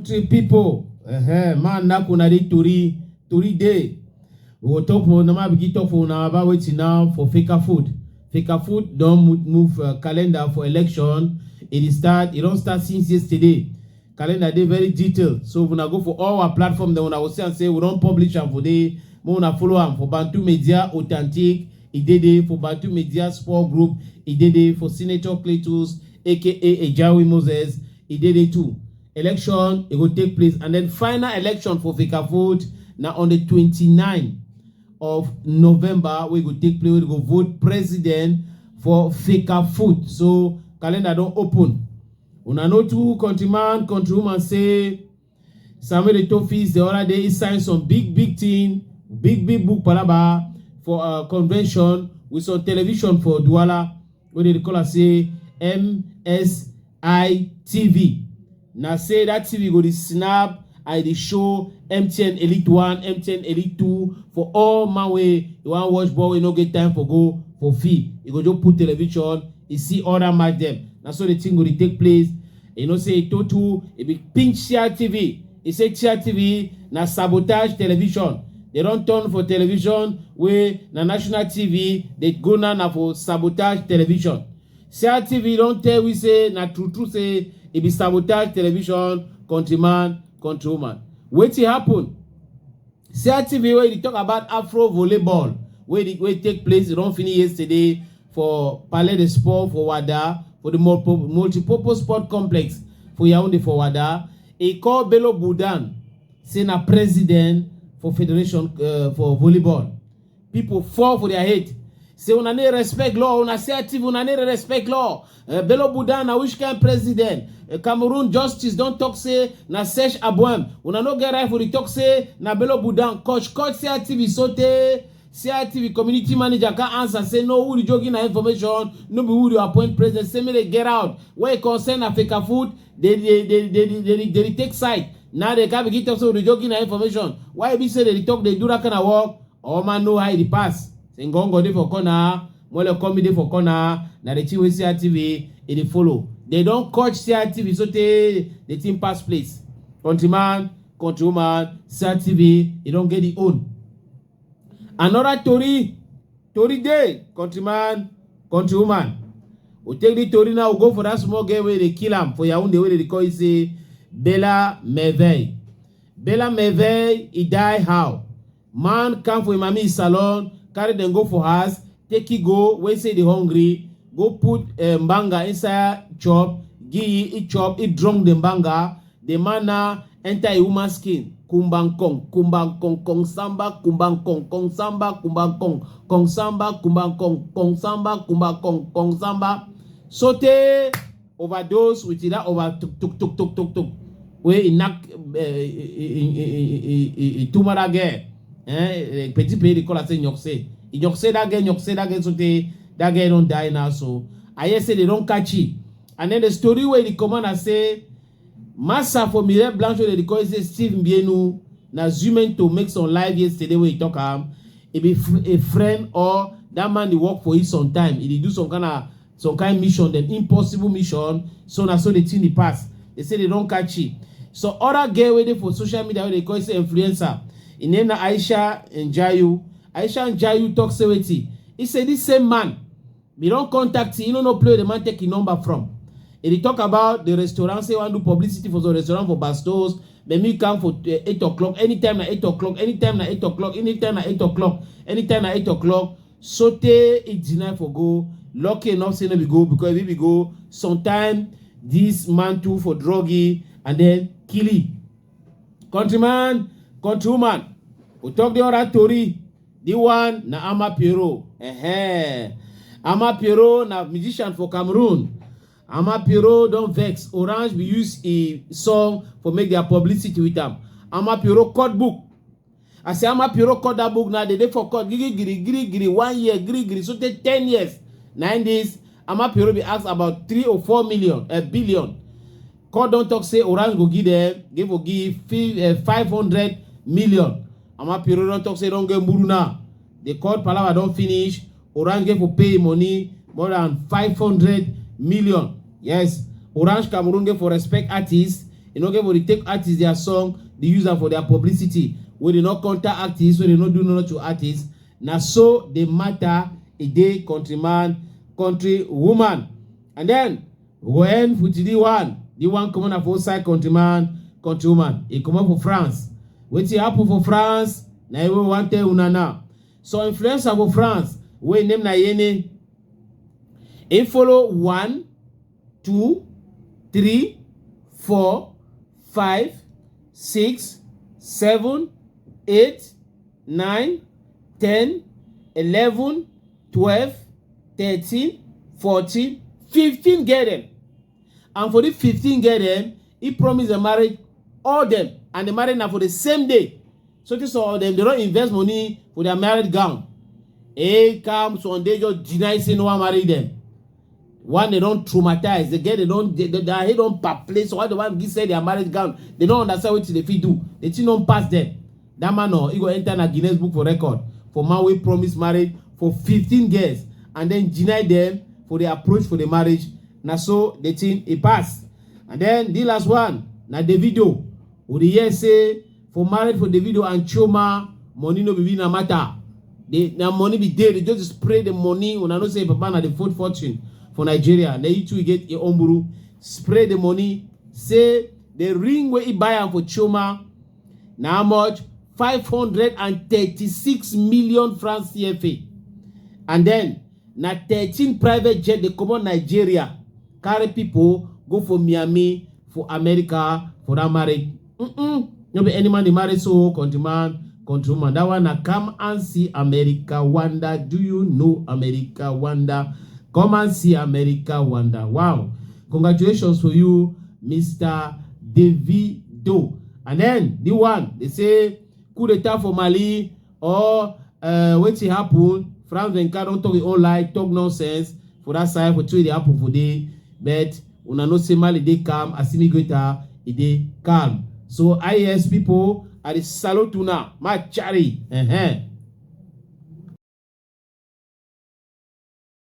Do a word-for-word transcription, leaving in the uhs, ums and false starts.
Country people, uh-huh, man, na kuna the tori, tori day. We go talk for, na ma begin talk for una about wetin now for Fika Food. Fika Food don mo-, move, uh, calendar for election. E dey start, e don start since yesterday. Calendar dey very detailed. So una go for all our platform, then una go see am say we don publish am for there. Make una follow am for Bantu Media Authentic. E dey there for Bantu Media Sport Group. E dey there for Senator Cletus, A K A Ejawi Moses. E dey there too. Election, e go take place. And then final election for Fika Food na on the twenty-ninth of November, wey go take place, wey go vote president for Fika Food. So calendar don open. Una know too, countryman, countrywoman, say Samuel Eto'o Fils the other day, he sign some big, big thing, big, big book palaba for a convention with some television for Douala, wey dey call am say M S I T V. Na say that T V go dey snap, I dey show M T N Elite One, M T N Elite Two for all man wey you wan watch ball, wey no get time for go for fee. You go just put television, you see all that match dem. Na so the thing go dey take place. You know say Eto'o too, e be pinch C R T V. E say C R T V na sabotage television. They don turn for television wey na national T V, they go now na for sabotage television. C R T V don tell we say na true true say e be sabotage television, countryman, countrywoman. Wetin happen? C R T V wey dey talk about Afro volleyball wey dey, wey take place, e don finish yesterday for Palais des Sports for Wada, for the multi-, multipurpose sport complex for Yaoundé for Wada. E call Bello Boudane say na president for federation, uh, for volleyball. People fall for their head. Say una no dey respect law, una C R T V, una no dey respect law. Uh, Bello Boudane na which kind president? Uh, Cameroon justice don talk say na Serge Abouem. Una no get right for the talk say na Bello Boudane. Coach, coach C R T V sotey C R T V community manager can answer say no, who dey jogi na information, no be who dey appoint president. Say make they get out. Where e concern na Fika Food, they, they, they, they, they, they, they take side. Now they can begin talk say who dey jogi na information. Why e be say they talk, they do that kind of work? All man know how e dey pass. Say Ngongo dey for corner, Mole Komi dey for corner. Na the thing wey C R T V e dey follow. They don coach C R T V sotey the thing pass place. Countryman, countrywoman, C R T V, e don get the own. Another tori, tori dey, countryman, countrywoman. We take the tori now, we go for that small girl wey dey kill am for Yaoundé, wey dey call it say Bella Merveille. Bella Merveille, e die how? Man come for im mami salon, carry dem go for house, take e go, wey say dey hungry, go put, eh, mbanga inside chop, give e, e chop, e drunk the mbanga. The man now enter a woman skin. Kumbang kong, kumbang kong, kong samba, kumbang kong, kong samba, kumbang kong, kong samba, kumbang kong, kong samba, kumbang kong, kong samba. Sotey overdose with that over tuk tuk tuk tuk tuk tuk. Wey e knack, eh, e, e, e, e, e, e, e tumor that girl. Eh, eh, petit pays dey call am say nyokse. E nyokse that girl, nyokse that girl sotey that girl don die now. So I hear say they don catch e. And then the story wey dey come out na say massa for Mireille Blanche wey dey call say Steve Mbienu na Zumento make some live yesterday wey e talk am. E be fr-, a friend or that man dey work for e sometime. E dey do some kind of, some kind mission, dem impossible mission. So na so the thing dey pass. They say they don catch e. So other girl wey dey for social media wey dey call say influencer, e name na Aisha Njayu. Aisha Njayu talk say wetin? E say this same man, we don contact e, e no know place the man take e number from. E dey talk about the restaurant, say e wan do publicity for some restaurant for Bastos. Make e come for, eh, eight o'clock. Anytime na eight o'clock. Anytime na eight o'clock. Anytime na eight o'clock. Anytime na eight o'clock. Sotey e deny for go. Lucky enough say no be go, because if e be go, sometime this man too for drug e and then kill e. Countryman, countrywoman, we talk the other tori. The one na Ama Pierrot. Ehen. Ama Pierrot na musician for Cameroon. Ama Pierrot don vex. Orange bin use e song for make their publicity with am. Ama Pierrot cut book. As Ama Pierrot cut that book now, they dey for court, giri giri, giri giri, one year, giri giri, sotey ten years. Na im this Ama Pierrot be ask about three or four million, a billion. Court don talk say Orange go give them, give, go give fi-, eh, five hundred million. Ama Pierrot don talk say e don get mburu now. The court palava don finish. Orange get for pay money more than five hundred million. Yes, Orange Cameroon get for respect artists. E no get for dey take artist their song, dey use am for their publicity. Wey dey no contact artist, wey dey no do no to artist. Na so the matter e dey, countryman, country woman. And then we go end with the one. The one comot na for outside, countryman, country woman. E comot for France. Wetin happen for France? Na e we wan tell una now. Some influencer for France wey name na Yene. E follow one, two, three, four, five, six, seven, eight, nine, ten, eleven, twelve, thirteen, fourteen, fifteen girl dem. And for the fifteen girl dem, e promise dem marriage, all dem, and the marriage na for the same day. So this all dem, dey don invest money for their married gown. E come some day just deny say no one marry dem. One, dey don traumatize, the girl dey don, dey, dey, their head don perplex. So why dey wan give say their marriage gown? Dey no understand wetin dey fit do. The thing don pass dem. That man, oh, e go enter na Guinness Book for record for man wey promise marriage for fifteen girls and then deny dem for the approach for the marriage. Na so the thing e pass. And then the last one na Davido. We dey hear say for marriage for Davido and Chioma, money no be be na matter. They, na money be dey, dey just spray the money. Una know say papa na the fourth fortune for Nigeria. Na e too get e own buru. Spray the money. Say the ring wey e buy am for Chioma na how much? Five hundred and thirty-six million francs C F A. And then na thirteen private jet dey comot Nigeria, carry people go for Miami, for America, for that marriage. Mm-mm. No be any man dey marry so, countryman, countrywoman. That one na come and see America wonder. Do you know America wonder? Come and see America wonder. Wow. Congratulations for you, Mister Davido. And then the one, they say coup d'etat for Mali, or uh, wetin happen? Franz Venka don talk his own lie, talk nonsense for that side for two dey happen for day. But una know say Mali dey calm, Assimi Goita e dey calm. So I A S people, I dey salute una, my chari. Uh-huh.